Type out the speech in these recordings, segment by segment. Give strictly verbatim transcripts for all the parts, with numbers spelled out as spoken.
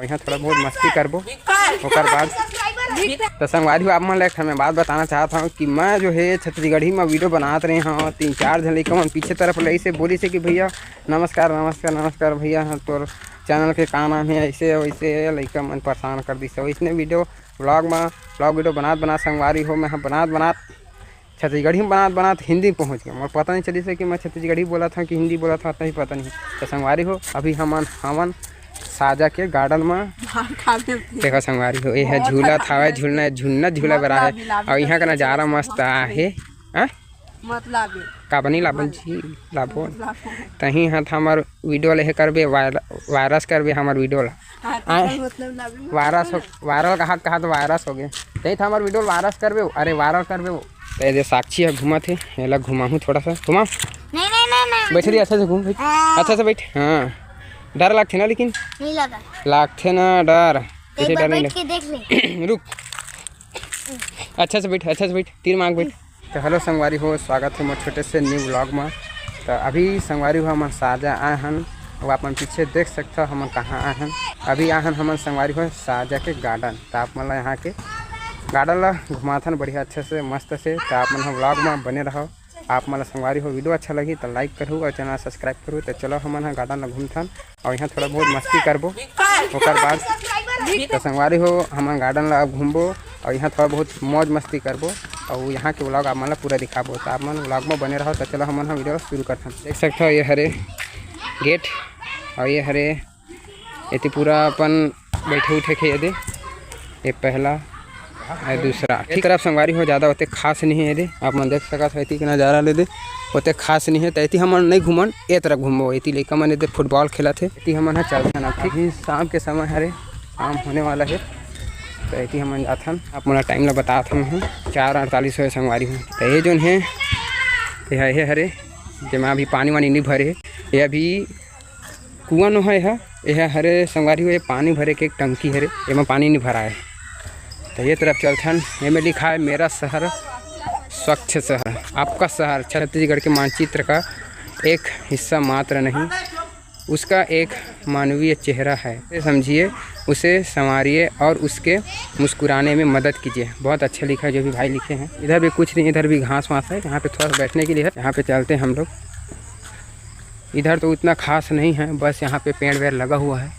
यहाँ थोड़ा बहुत मस्ती करबो, ओकर बाद। तो संगवारी हो, आप मन ला एक ठन मैं बात बताना चाहत हूँ कि मैं जो है छत्तीसगढ़ी में वीडियो बनात रहे हूँ, तीन चार झन लइका मन पीछे तरफ ले ऐसे बोली से कि भैया नमस्कार, नमस्कार, नमस्कार भैया, हाँ, तोर चैनल के का नाम है, ऐसे वैसे लइका मन परेशान कर दिस। वैसने वीडियो, व्लॉग में, व्लॉग वीडियो बनात बनात संगवारी हो, मैं ह बनात बनात छत्तीसगढ़ी में बनात बनात हिंदी में पहुँच गया। मोर पता नहीं चलिस कि मैं छत्तीसगढ़ी बोलत हूँ कि हिंदी बोलत हूँ, नहीं पता नहीं। तो संगवारी हो, अभी हमन हमन साजा के गार्डन में। देखो संगवारी हो, ये है झूला था, झूलना, झूलना झूला बड़ा है। और यहाँ का नज़ारा मस्त आहे। हाँ? मत लाबे। का बनी लाबन जी? लाबो। लाबो। तहीं हाथ हमर वीडियो ले हे करबे, वायर-, वायरस करबे हमर वीडियो ला। हाँ, तो आय। मतलब लाबे मत। वायरस हो, वायरल कहा, कहा तो वायरस हो गए। तहीं तो हमर वीडियो वायरस करबे, अरे वायरल करबे वो। तो ये दे साक्षी है, घूमत है, एला घुमाहूँ थोड़ा सा, घुमा। नहीं, नहीं, नहीं, नहीं। बैठ रही, अच्छा से घूम भाई। हाँ। अच्छा से बैठ, हाँ। डर लागथे ना लेकिन? नहीं लगा। लागथे ना डर। एक कैसे बार डर नहीं बैठ लग- के देख ले। रुक। अच्छा से बैठ, अच्छा से बैठ, तीर मांग बैठ। तो हेलो संगवारी हो, स्वागत है मोर छोटे से न्यू व्लॉग में। तो अभी संगवारी हो, हमन साजा आए हन, वो आप मन पीछे देख सकते हो हमन कहाँ आए हन। अभी आए हन हमन संगवारी हो साजा के गार्डन। तो आप मन ला यहाँ के गार्डन ला घुमाथन बढ़िया अच्छे से, मस्त से। तो आप मन ह व्लॉग में बने रहो। आप मन ला संगवारी हो वीडियो अच्छा लगी तो लाइक करू और चैनल सब्सक्राइब करू। तो चलो हमन ह गार्डन ला घूमथन और यहाँ थोड़ा बहुत मस्ती करबो, ओकर बाद। तो संगवारी हो, हमन गार्डन ला अब घूमबो और यहाँ थोड़ा बहुत मौज मस्ती करबो और यहाँ के व्लॉग आप मन ला पूरा दिखाबो। तो आप मन व्लॉग में बने रहो। तो चलो हमन ह वीडियो शुरू करथन। देख सकते हो ये हरे गेट और ये हरे एती पूरा अपन बैठे उठे के ये दे, ये पहला, ये दूसरा। एक तरफ संगवारी हो, ज़्यादा ओते खास नहीं है ये दे, आप मन देख सकत हो एती के नज़ारा ले दे, ओते खास नहीं है। तो एती हमन नहीं घूमन, ए तरफ घूमबो। एती लइका मन ये दे फुटबॉल खेलत हे, एती हमन ह चलथन अब, ठीक। अभी शाम के समय हरे, शाम होने वाला है, तो एती हमन जाथन। आप मोला टाइम ला बतात हन, चार अड़तालीस होए संगवारी हो। तो ये जोन है, ये है, ये हरे, जेमा अभी पानी वानी नहीं भरे, ये अभी कुआं नोहय ह, एह हरे संगवारी हो, ये पानी भरे के एक टंकी हरे, एमा पानी नहीं भराए। तो ये तरफ चलथन, एमे लिखा है, "मेरा शहर स्वच्छ शहर, आपका शहर छत्तीसगढ़ के मानचित्र का एक हिस्सा मात्र नहीं, उसका एक मानवीय चेहरा है। इसे समझिए, उसे संवारिए और उसके मुस्कुराने में मदद कीजिए।" बहुत अच्छा लिखा है जो भी भाई लिखे हैं। इधर भी कुछ नहीं, इधर भी घास वास है, यहाँ पे थोड़ा सा बैठने के लिए है। यहाँ पे चलते हैं हम लोग। इधर तो उतना खास नहीं है, बस यहाँ पे पेड़ वेड़ लगा हुआ है,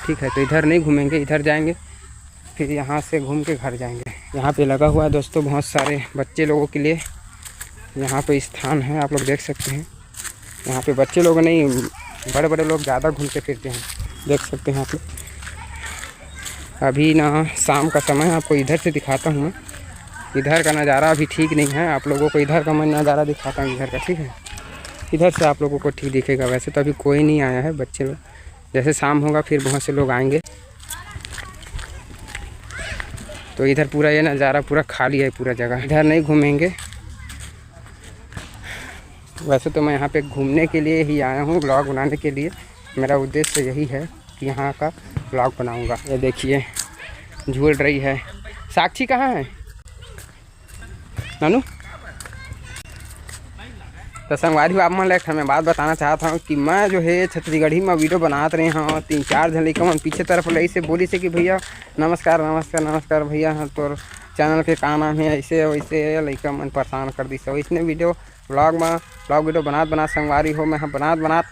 ठीक है। तो इधर नहीं घूमेंगे, इधर जाएंगे, फिर यहाँ से घूम के घर जाएंगे। यहाँ पे लगा हुआ है दोस्तों बहुत सारे बच्चे लोगों के लिए, यहाँ पे स्थान है, आप लोग देख सकते हैं। यहाँ पे बच्चे लोग नहीं, बड़े बड़े लोग ज़्यादा घूमते फिरते हैं, देख सकते हैं आप लोग। अभी ना शाम का समय है, आपको इधर से दिखाता हूँ मैं। इधर का नज़ारा अभी ठीक नहीं है, आप लोगों को इधर का मैं नज़ारा दिखाता हूँ इधर का, ठीक है। इधर से आप लोगों को ठीक दिखेगा। वैसे तो अभी कोई नहीं आया है, बच्चे लोग, जैसे शाम होगा फिर बहुत से लोग आएंगे। तो इधर पूरा ये नज़ारा पूरा खाली है, पूरा जगह, इधर नहीं घूमेंगे। वैसे तो मैं यहाँ पे घूमने के लिए ही आया हूँ, व्लॉग बनाने के लिए। मेरा उद्देश्य यही है कि यहाँ का व्लॉग बनाऊँगा। ये देखिए, झूल रही है। साक्षी कहाँ है नानू? तो संगवारी हो, आप मन ला एक ठन मैं बात बताना चाहत हूँ कि मैं जो है छत्तीसगढ़ी में वीडियो बनात रहे हूँ, तीन चार झन लइका मन पीछे तरफ ले ऐसे बोली से कि भैया नमस्कार, नमस्कार, नमस्कार भैया, हाँ, तोर चैनल के का नाम है, ऐसे वैसे लइका मन परेशान कर दिस। वैसने वीडियो, व्लॉग में, व्लॉग वीडियो बनात बनात संगवारी हो, मैं ह बनात बनात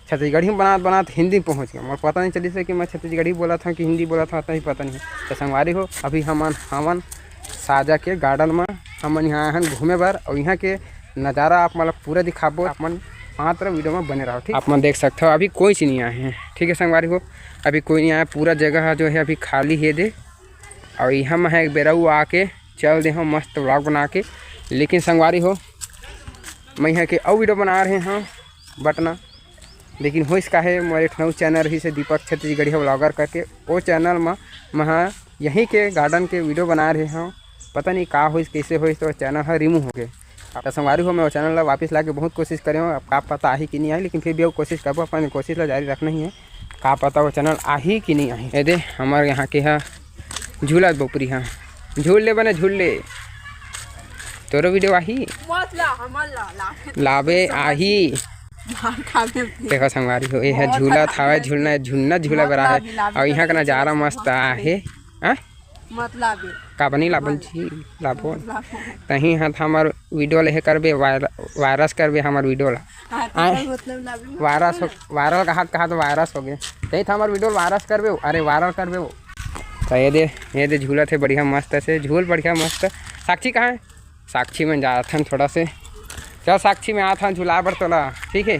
छत्तीसगढ़ी में बनात बनात हिंदी में पहुँच गया। मोर पता नहीं चलिस कि मैं छत्तीसगढ़ी बोलत हूँ कि हिंदी बोलत हूँ, नहीं पता नहीं। तो संगवारी हो, अभी हमन हमन साजा के गार्डन में हमन यहाँ आए हन घूमे बर, और यहाँ के नज़ारा आप मन ला पूरा दिखाबो। आप मन मात्र वीडियो में बने रहो, ठीक। आप मन देख सकते हो, अभी कोई चीज नहीं आए हैं, ठीक है संगवारी हो, अभी कोई नहीं आया। पूरा जगह जो है अभी खाली है दे, और यहाँ मैं एक बेरा आके चल दे हूँ मस्त व्लॉग बना के। लेकिन संगवारी हो, मैं यहाँ के अउ वीडियो बना रहे हूँ बटना, लेकिन होइस का है, मोर एक नौ चैनल रहिस हे दीपक छत्तीसगढ़िया व्लॉगर करके, वो चैनल में मैं यहीं के गार्डन के वीडियो बना रहे हूँ। पता नहीं का होइस, कैसे होइस, तो चैनल ह रिमूव हो गए। तो संगवारी हो, मैं वो चैनल ला वापस लाके बहुत कोशिश करे हूँ, अब का पता आही कि नहीं आही, लेकिन फिर भी वो कोशिश करबो, अपन कोशिश ला जारी रखना ही है। का पता वो चैनल आही कि नहीं आही। ये दे, हमारे यहाँ के हा झूला बोपरी हा, झूल ले बने, झूल ले, तोरो वीडियो आही। मत ला, हमन ला, ला। लाबे आही। देखो संगवारी हो, ये है झूला था, झूलना, झूलना झूला बर आहे। और यहाँ का नजारा मस्त आहे। हाँ? मतलब का बनी लाबन जी, लाबो। तही हाथ हमर वीडियो ले हे करबे, वायरस करबे हमर वीडियो ला। आय। वायरस हो, वायरल कहा कहा तो वायरस हो गए। तही तो हमर वीडियो वायरस करबे, अरे वायरल करबे वो। तो ये दे, ये दे झूलत हे बढ़िया मस्त से, झूल बढ़िया मस्त। साक्षी कहाँ है? साक्षी में जाथन थोड़ा से। चल साक्षी में आथन झूला बर तोला, ठीक है?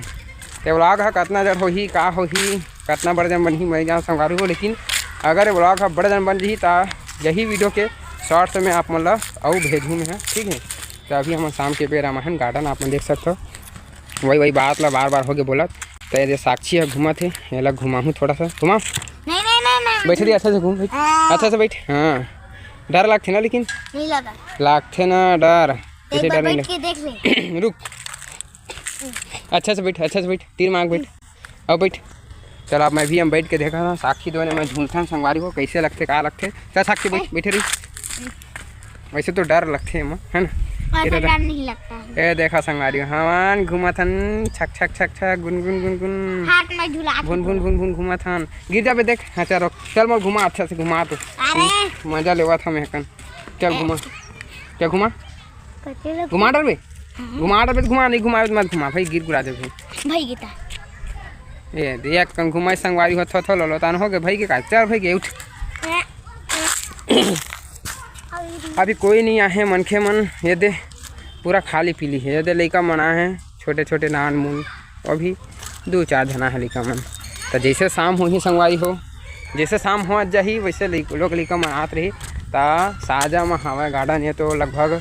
ते vlog ह कतना जड़ होही, का होही, कतना बड़ जन बनही, मैं जान संगवारी हो, लेकिन अगर ये vlog ह बड़ जन बन जही ता यही वीडियो के शॉर्ट्स में आप मन ला अउ भेजहूँ मैं ह, ठीक है? तो अभी हम शाम के बेरा में हन गार्डन आप मन देख सकथो। वही वही बात ला बार बार होके बोलत। तो ये दे साक्षी ह घूमत हे, एला घुमाहूँ थोड़ा सा, घुमा। नहीं नहीं नहीं नहीं। बैठ रही, अच्छा से घूम, बैठ। हाँ। अच्छा से बैठ। हाँ, डर लगथे ना, लेकिन नहीं लगा। लगथे ना डर। एक कैसे बार डर नहीं बैठ लग- के देख ले। रुक, अच्छा से बैठ, अच्छा से बैठ, तीर मांग बैठ। अब बैठ। चल, अब मैं भी हम बैठ के देखा था, साक्षी दोनों में झूलथन संगवारी हो, कैसे लगथे, का लगथे। चल साक्षी बैठ, बैठे रही। वैसे तो डर लगथे एमा, है ना? वैसे ये तो डर नहीं लगता है। ए देखा संगवारी हो, हवन घूमत हन, छक छक छक छक, गुन गुन गुन गुन। हाथ में झुला के घुन घुन घुन घुन घूमत हन। गिर जाबे देख। हाँ चल रुक, चल मोर घुमा, अच्छा से घुमा तो। अरे। मजा लेवत हम एकन। चल घुमा, चल घुमा। कते लोग घुमा डरबे? हाँ। घुमा डरबे तो घुमा, नहीं घुमावे तो मत घुमा भाई, गिर गुरा देबे। भाई गीता। ए, देख कन घुमाई संगवारी हो, थो, थो, लो, लो, तान हो गए, भाई के का? चल भाई के, उठ। अभी कोई नहीं आहे मनखे मन, ये दे पूरा खाली पीली है, ये दे लइका मन आए हैं, छोटे-छोटे नान मुन, अभी दू चार झन आहे लइका मन। त जैसे शाम होही संगवारी हो, जैसे शाम हो जाही, वैसे लइक-, लोग लइका मन आत रही। त साजा म हवय गार्डन, ये तो लगभग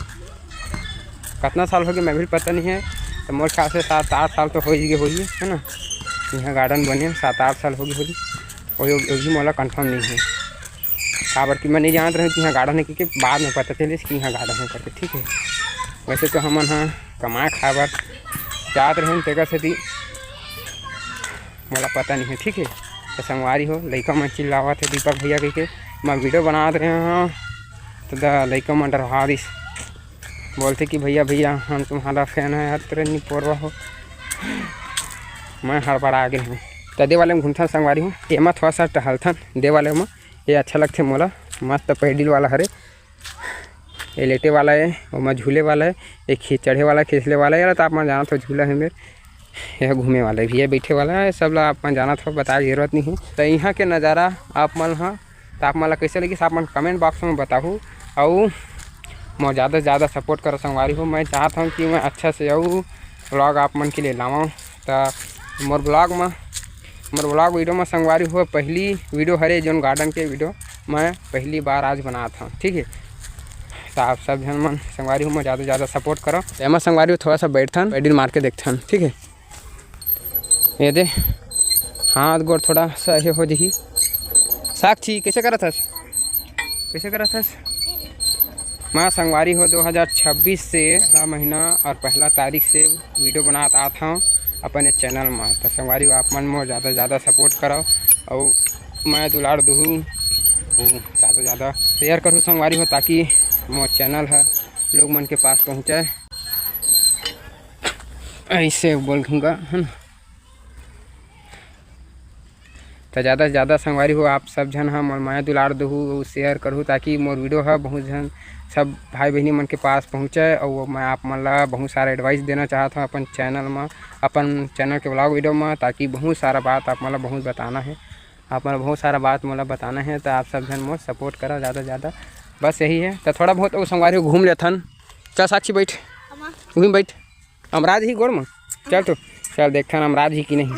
कतना साल हो गए, मैं भी पता नहीं है, तो मोर ख्याल से सात आठ साल तो हो ही गए होही, है ना? यहाँ गार्डन बने सात आठ साल हो गए होही, वो, वो भी मोला कंफर्म नहीं है, काबर कि मैं नहीं जानत रहूँ कि यहाँ गार्डन है, क्योंकि बाद में पता चलिस कि यहाँ गार्डन है करके, ठीक है। वैसे तो हमन ह कमाए खाए बर जात रहन, तेकर सेती मोला पता नहीं है, ठीक है। तो संगवारी हो, लइका मन चिल्लावत है दीपक भैया कहिके, मैं वीडियो बनात रहे हूँ, तो द-, लइका मन डरवा दिस। बोलथे कि भैया, भैया, हम तुम्हारा फैन है, हर तरह निपोरवा हो। मैं हड़बड़ा गे हूँ। त दे वाले में घूमथन संगवारी हो, एमा थोड़ा सा टहलथन दे वाले में, ये अच्छा लगथे मोला, मस्त पैडिल वाला हरे, ये लेटे वाला है, ओमा झूले वाला है, एक खी-, चढ़े वाला, खिसले वाला है, यार, तो आप मन जानत हो झूला है मेर, यह घूमे वाला है, ये बैठे वाला है, सब ला आप मन जानत हो, बताए के जरूरत नहीं है। तो यहाँ के नज़ारा आप मन ह त आप मन ला कइसे लगिस, आप मन कमेंट बॉक्स में बताहू। अउ मोर ज़्यादा से ज़्यादा सपोर्ट करो संगवारी हो। मैं चाहत हूँ कि मैं अच्छा से अउ व्लॉग आप मन के लिए लावं। त मोर व्लॉग में, मोर व्लॉग वीडियो में संगवारी हो, पहली वीडियो हरे जोन गार्डन के वीडियो मैं पहली बार आज बनात हूँ, ठीक है। त आप सब झन मन संगवारी हो, मैं ज़्यादा से ज़्यादा सपोर्ट करो। त एमा संगवारी हो थोड़ा सा बैठथन, पैडिल मार के देखथन, ठीक है। ये दे, हाथ गोड़ थोड़ा सा ये हो जही। साक्षी, कैसे करत हस? कैसे करत हस? मैं संगवारी हो, दो हज़ार छब्बीस से पहला महीना और पहला तारीख से वीडियो बनात आत हूँ अपन चैनल में। तो संगवारी हो, आप मन मोर ज़्यादा से ज़्यादा सपोर्ट करो और मैं दुलार दूहू, ज़्यादा से ज़्यादा शेयर करूँ संगवारी हो, ताकि मोर चैनल है लोग मन के पास पहुँचे। ऐसे बोल दूँगा, है ना। त ज़्यादा से ज़्यादा संगवारी हो, आप सब झन ह मोर माया दुलार देहू अउ शेयर करहू, ताकि मोर वीडियो ह बहुत झन, सब भाई बहिनी मन के पास पहुँचे। अउ मैं आप मन ला बहुत सारा एडवाइस देना चाहत हूँ अपन चैनल म, अपन चैनल के व्लॉग वीडियो म, ताकि बहुत सारा बात आप मन ला बहुत बताना है, आप मन ला बहुत सारा बात मोला बताना है। त आप सब झन मोर सपोर्ट करो ज़्यादा से ज़्यादा, बस यही है। त थोड़ा बहुत अउ संगवारी हो घूम लेथन। चल साक्षी बैठ, वहीं बैठ। अमराज ही गोड़ में। चल तो, चल देखथन अमराज ही कि नहीं।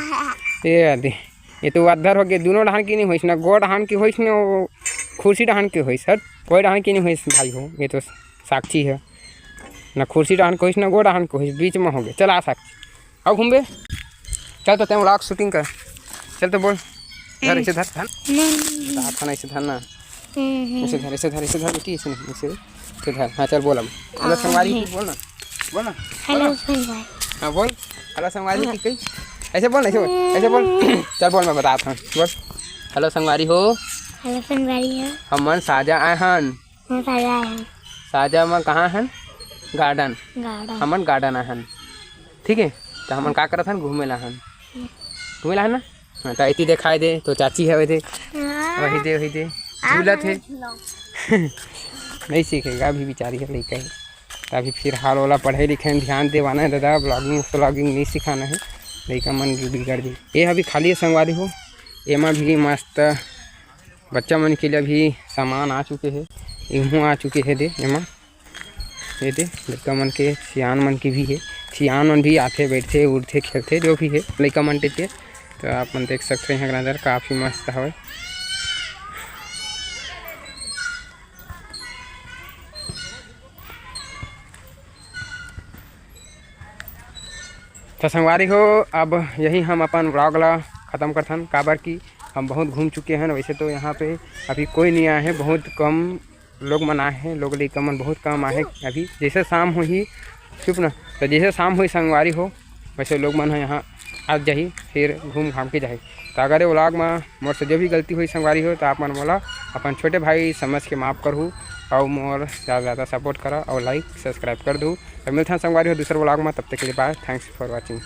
ए दे, ये तो अद्धर हो गए, दोनों डहान की नहीं होइस ना, गोड़ डहान की होइस ना, वो खुर्सी डहान की होइस, हट, कोई डहान की नहीं होइस भाई हो, ये तो साक्षी है। ना खुर्सी डहान की होइस, ना गोड़ डहान की होइस, बीच में हो गए। चल आ साक्षी, आओ घूमबे। चल तो तें व्लॉग शूटिंग कर, चल तो बोल। धर, इसे धर, धर। नहीं। हाथ ना इसे धर ना। हम्म, हम्म। इसे धर, इसे धर, इसे धर बेटी, इसे नहीं, इसे, इसे धर। हाँ, चल बोल अब। हेलो संगवारी, हम्म। बोल ना, बोल ना, बोल हेलो ना। संगवारी। हाँ, बोल। हेलो संगवारी हाँ। की कही, ऐसे बोल ना, ऐसे बोल, ऐसे बोल। हम्म। चल बोल, मैं बताता हूँ, बोल। हेलो संगवारी हो। हेलो संगवारी हो। हमन साजा आए हन। हम साजा आए हन। साजा में कहाँ हन? गार्डन। गार्डन। हमन गार्डन आए हन। ठीक है, त हमन का करत हन? घूमे ला हन। घूमे ला हन ना? हाँ, त एती देखाय दे, तो चाची हवे दे। हाँ। वही दे, वही दे। आ, झूलत हे। झूलत। नहीं सीखेगा अभी, बेचारी है, लइका है। त अभी फिलहाल ओला पढ़े लिखे में ध्यान देवाना है दादा, vlogging vlogging नहीं सिखाना है, लइका मन के बिगड़ जाही। ये अभी खाली है संगवारी हो, एमा भी मस्त बच्चा मन के लिए अभी सामान आ चुके हे, इहू आ चुके हे दे एमा। ये दे लइका मन के, सियान मन के भी हे, सियान मन भी आथे, बैठथे, उठथे, खेलथे, जो भी हे लइका मन टेके। तो आप मन देख सकते हैं, नज़र काफ़ी मस्त हवे। तो संगवारी हो, अब यही हम अपन vlog ला ख़त्म करथन, काबर कि हम बहुत घूम चुके हैं। वैसे तो यहाँ पे अभी कोई नहीं आया है, बहुत कम लोग मन आए हैं, लोग लइका मन बहुत कम आए हैं। अभी जैसे शाम होही, चुप ना, तो जैसे शाम होही संगवारी हो, वैसे लोग मन ह यहाँ आ जाही, फिर घूम घाम के जाही। तो अगर ये vlog में मोर से जो भी गलती होही संगवारी हो, तो आप मन मोला अपन छोटे भाई समझ के माफ़ करहू, और मोर ज़्यादा से ज़्यादा support करा और like subscribe कर दू। तो मिलथन संगवारी हो दूसर vlog में, तब तक के लिए bye, thanks for watching।